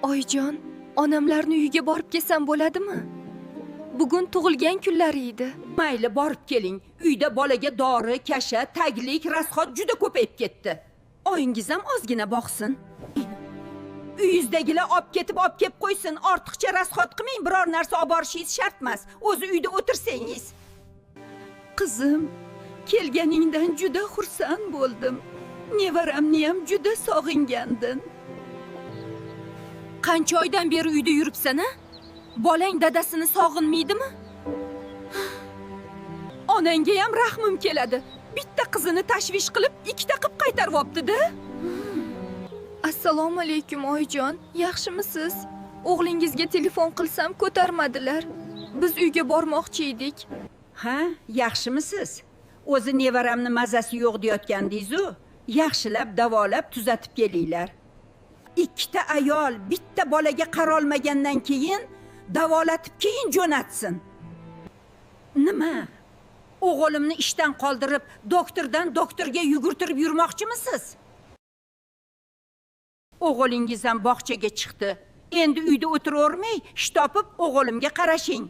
Oyijon, onamlarni uyiga borib kelsam bo'ladimi? Bugun tug'ilgan kunlari edi. Mayli, borib keling. Uyda bolaga dori, kasha, taglik, rasxod juda ko'payib ketdi. Oyingiz ham ozgina boqsin. Uyingizdagilar olib ketib, olib kelib qo'ysin. Ortiqcha rasxod qilmang, biror narsa olib borishingiz shart emas. O'zi uyda o'tirsangiz. Qizim, kelganingdan juda xursand bo'ldim. Nevaramni ham juda sog'ingandim. Qancha oydan beri uyda yuribsan, a? Bolang dadasini sog'inmaydimi? Onangga ham rahmim keladi. Bitta qizini tashvish qilib, ikkita qilib qaytaryapti-da. Assalomu alaykum, oyijon. Yaxshimisiz? O'g'lingizga telefon qilsam ko'tarmadilar. Biz uyga bormoqchi edik. Ha, yaxshimisiz? O'zi nevaramni mazasi yo'q deyotgandingiz-u. Yaxshilab davolab tuzatib kelinglar. Ikkita ayol bitta bolaga qarolmagandan keyin davolatib keyin jo'natsin. Nima? O'g'limni ishdan qoldirib, doktordan doktorga yugurtirib yurmoqchimisiz? O'g'lingiz ham bog'chaga chiqdi. Endi uyda o'tiravermay, ish topib o'g'limga qarashing.